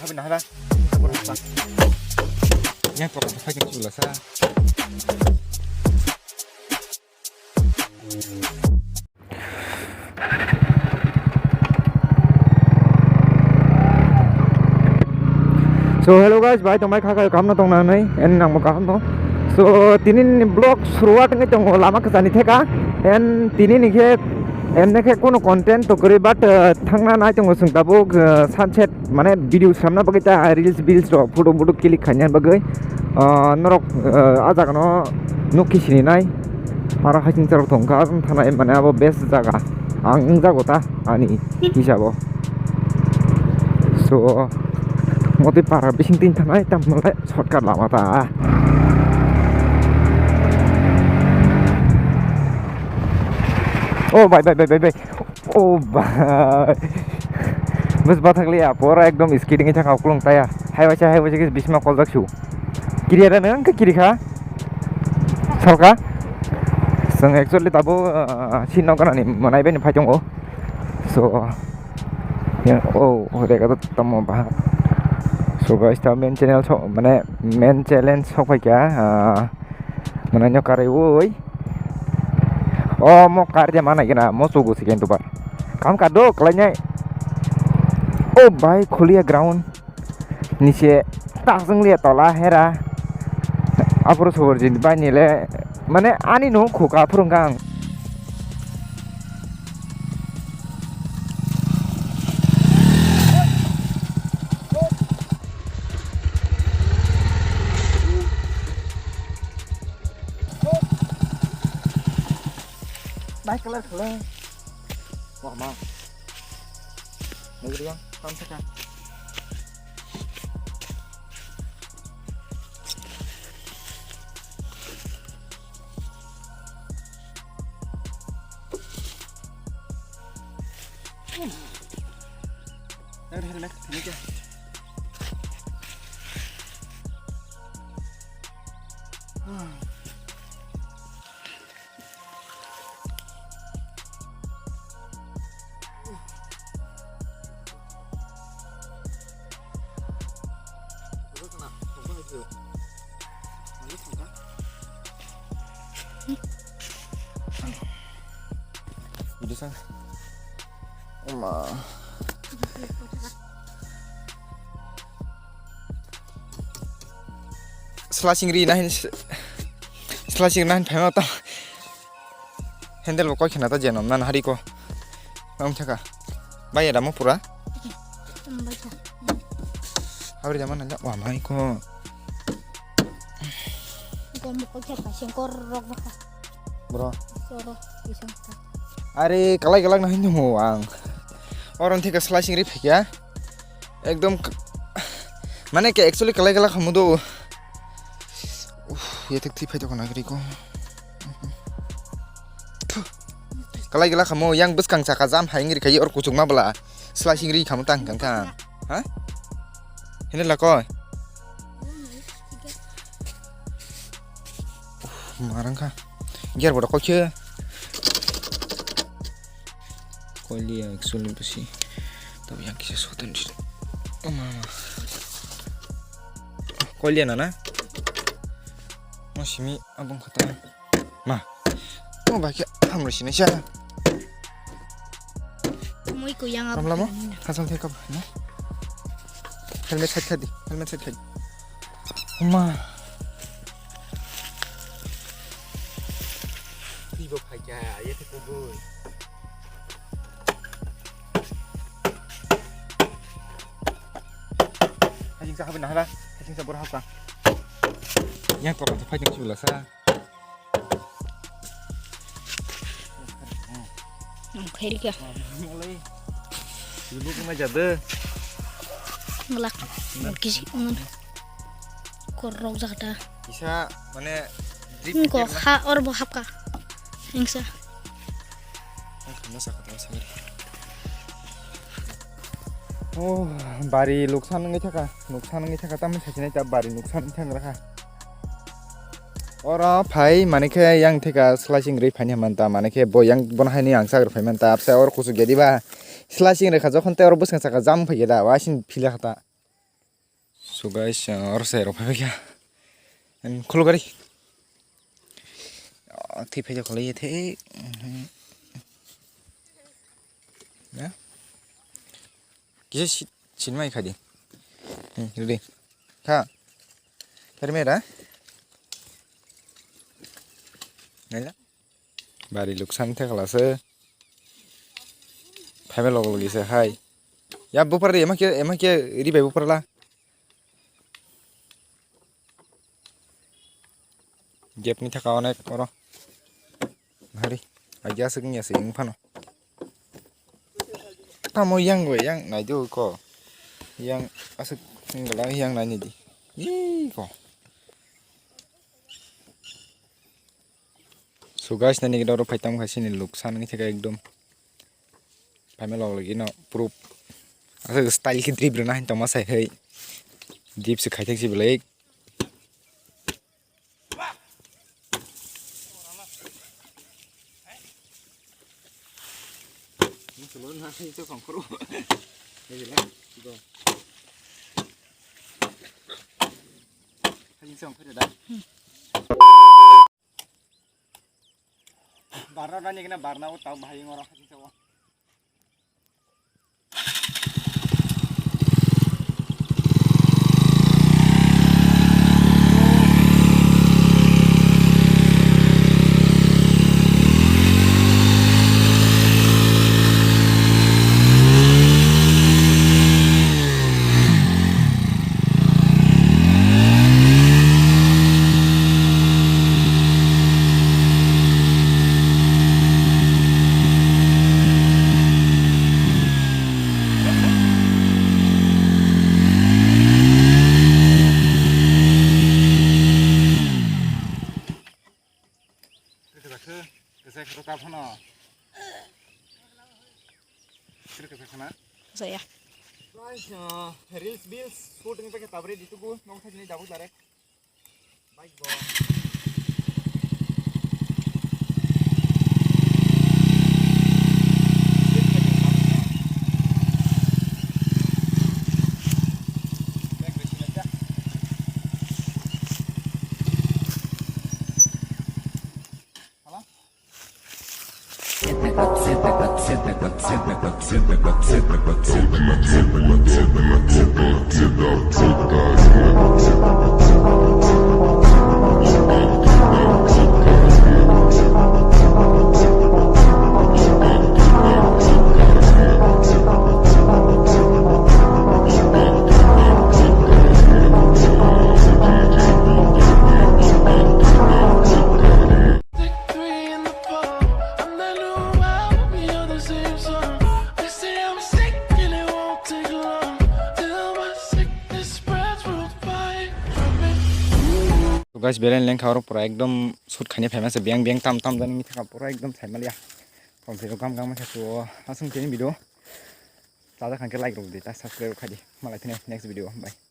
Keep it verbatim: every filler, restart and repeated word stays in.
Habi nahara. Yang kok pakai chula sa. So hello guys, bai tongbai kha kha, kaham no tong nanai, and nang bo kaham no. So tini ni vlog suruat ngai tongo lama kwchani theka, and tini ni khe emne khe kono content to kwrwi, but, uh, thangna nai tongo chwng tabuk, uh, sunset mane video swnamna bagwi ta reels, reels rok photo, photo click khaina bagwi, uh, norok, uh, a jaga no nukhi sini nai. Aro hasing charok tongkha, aswng thanai mane abo best jaga ang wngjago ta ani hisabo. So motwi para bising tin thanai, tamle shortcut lama ta. Oh, bai, bai, bai, bai, bai. Oh, bai. Bus bathakliya, pura ekdom skidding thaka ukulung taya. Hai waisa, hai waisa khe bisma koljak su. Kiriya da nang khe kiri kha. Salka. Seng actually tabo, uh, si nok ganani manai bani phai tongo. So, ya, oh, oh, rega to tamo ba. So guys, ta main channel so, mane main challenge sok phai kya, uh, mane nyo karai oi. Oh, mo kar dia mana kena, mo sugu si kentu bar. Kam ka do, kalai nyai. Oh, bai, khulia ground. Nise tasung le tola hera. Apor sobor jin bai nile. Mane ani no khuka phurung kang. Bai kalar khala. Wah, ma. Negeri yang, tam saka. Video sang. Oma. Slasing ri nahin, slasing nahin phaima ta. Handle bo koi khena ta jenom nan hari ko. Nam thaka. Bai ada mo pura. Hmm, bai ta. Habri jaman nanya. Wah, mai ko. Ko mo koi kheta sengkor rok baka. Bro. Soro, isang ta. Are, kalai kalak nahin mo ang. Oron thika slasing ri phikya. Ekdom k-, mane ke actually kalai kalak hamu do. Uff, ya tek thik phai tokona gri ko. Kalai kalak hamu yang bwskang saka jam hai ngri khai or kuchuk ma bla. Slasing ri khamu tang kang kang. Ha? Hene la koi. Uff, marang kha. Gear boda koi khe. Koilia actually basi. Tabo yang kisa soten si. Oh mama. Koilia nana. Mo simi abang kata. Ma. Mo baikhe hamro sini sa. Mui ko yang abang. Ram lamo. Kasal theka na. Helmet side khadi. Helmet side khadi. Ma. Ibo phaikya, ya te kubui. Hajing sa habin nahara, hajing sa bor hapka. Yang kok sa phajing chula sa. Nang khairi kya? Malai. Ibu kuma jade. Ngelak. Kisi ngan. Korok jakda. Isa mane drip ko ha or bo hapka. Ingsa. Oh, bari luksan wngwi thaka, luksan wngwi thaka, tamni sasinai ta bari luksan wngwi thang rakha. Oro phai mani khe yang theka slasing rwi phaini hwnmanta, mani khe bo yang bono haini ang chagra phai manta, abse oro kuchuk ya diba slasing rwkha, jokhon tei oro bwskang saka jam phai ya da, waising phila kha ta. So guys, uh, oro se rok phai kha. Khulugari. Thwi phai kha khulai the. Ya. Kisa sinmai khadi. Ready. Kha. Kari mera. Naila. Bari luksan thekla se. Phaima log logi se hai. Ya bupar de ema ke ema ke ri bai bupar la. Gap ni thaka onek oro. Hari. Aja aswk wngya se wng phano. Tamo yang bai yang nai do ko. Yang aswk wngla yang nai ni di. Ih ko. So guys, nani gida oro phai tamo khaisini luksan wngwi thaka ekdom. Phaima log logi no proof. Aswk style khe drip rwna hin tongma sai hai. Drip se khai thak si belai. Barna nani kena barna o tau bahai ngora khajing sawo. Kisa kisa kap hano. Kisa kisa khana. Saya. Guys, uh, reels bills shooting pe ke tabri ditu gu nong thajini dabu direct. Bike bo. So guys, belai lengkha oro pura ekdom shoot khaina phaima se beng beng tam tam jani mi thaka pura ekdom saimaliya. Kom se gam gam khe so asung tini video. Tada khan khe like rok di ta subscribe khai di. Malai phine next video. Bye.